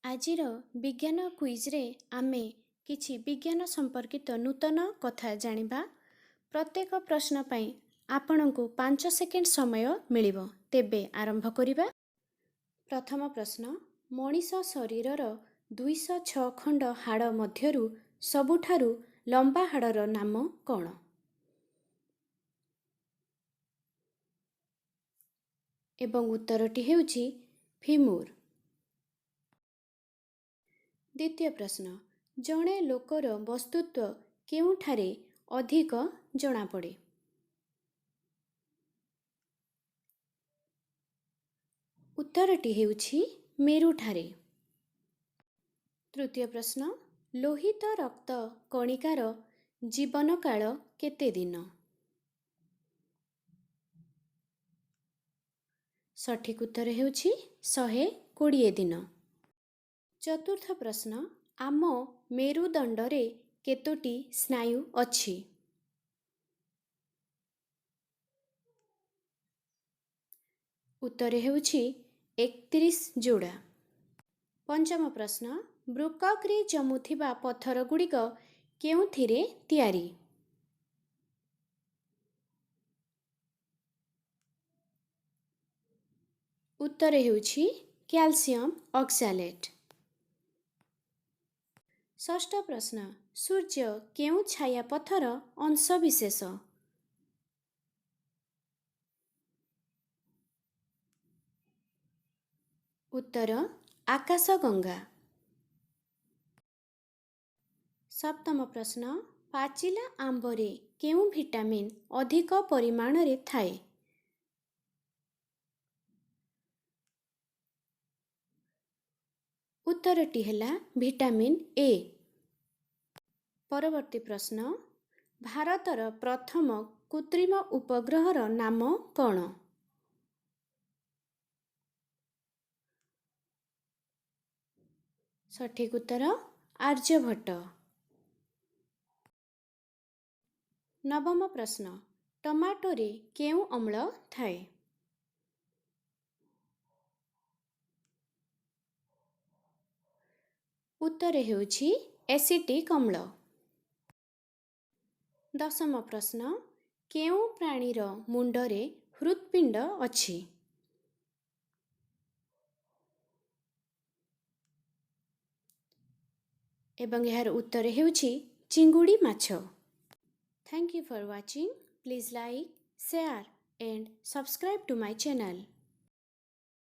ଆଜିର ବିଜ୍ଞାନ କୁଇଜ୍ରେ ଆମେ କିଛି ବିଜ୍ଞାନ ସମ୍ପର୍କିତ ନୂତନ କଥା ଜାଣିବା। ପ୍ରତ୍ୟେକ ପ୍ରଶ୍ନ ପାଇଁ ଆପଣଙ୍କୁ 5 ସେକେଣ୍ଡ ସମୟ ମିଳିବ। ତେବେ ଆରମ୍ଭ କରିବା। ପ୍ରଥମ ପ୍ରଶ୍ନ, ମଣିଷ ଶରୀରର 206 ଖଣ୍ଡ ହାଡ଼ ମଧ୍ୟରୁ ସବୁଠାରୁ ଲମ୍ବା ହାଡ଼ର ନାମ କ'ଣ? ଏବଂ ଉତ୍ତରଟି ହେଉଛି ଫିମୁର। ଦ୍ୱିତୀୟ ପ୍ରଶ୍ନ, ଜଣେ ଲୋକର ବସ୍ତୁତ୍ୱ କେଉଁଠାରେ ଅଧିକ ଜଣାପଡ଼େ? ଉତ୍ତରଟି ହେଉଛି ମେରୁଠାରେ। ତୃତୀୟ ପ୍ରଶ୍ନ, ଲୋହିତ ରକ୍ତ କଣିକାର ଜୀବନକାଳ କେତେ ଦିନ? ସଠିକ୍ ଉତ୍ତର ହେଉଛି 120 ଦିନ। ଚତୁର୍ଥ ପ୍ରଶ୍ନ, ଆମ ମେରୁଦଣ୍ଡରେ କେତୋଟି ସ୍ନାୟୁ ଅଛି? ଉତ୍ତର ହେଉଛି 31 ଯୋଡ଼ା। ପଞ୍ଚମ ପ୍ରଶ୍ନ, ବୃକ୍କରେ ଜମୁଥିବା ପଥରଗୁଡ଼ିକ କେଉଁଥିରେ ତିଆରି? ଉତ୍ତର ହେଉଛି କ୍ୟାଲସିୟମ ଅକ୍ସାଲେଟ୍। ଷଷ୍ଠ ପ୍ରଶ୍ନ, ସୂର୍ଯ୍ୟ କେଉଁ ଛାୟାପଥର ଅଂଶବିଶେଷ? ଉତ୍ତର ଆକାଶଗଙ୍ଗା। ସପ୍ତମ ପ୍ରଶ୍ନ, ପାଚିଲା ଆମ୍ବରେ କେଉଁ ଭିଟାମିନ୍ ଅଧିକ ପରିମାଣରେ ଥାଏ? ଉତ୍ତରଟି ହେଲା ଭିଟାମିନ୍ ଏ। ପରବର୍ତ୍ତୀ ପ୍ରଶ୍ନ, ଭାରତର ପ୍ରଥମ କୃତ୍ରିମ ଉପଗ୍ରହର ନାମ କ'ଣ? ସଠିକ୍ ଉତ୍ତର ଆର୍ଯ୍ୟଭଟ୍ଟ। ନବମ ପ୍ରଶ୍ନ, ଟମାଟୋରେ କେଉଁ ଅମ୍ଳ ଥାଏ? ଉତ୍ତର ହେଉଛି ଏସିଟିକ୍ ଅମ୍ଳ। ଦଶମ ପ୍ରଶ୍ନ, କେଉଁ ପ୍ରାଣୀର ମୁଣ୍ଡରେ ହୃତ୍ପିଣ୍ଡ ଅଛି? ଏବଂ ଏହାର ଉତ୍ତର ହେଉଛି ଚିଙ୍ଗୁଡ଼ି ମାଛ। Thank you for watching. Please like, share and subscribe to my channel.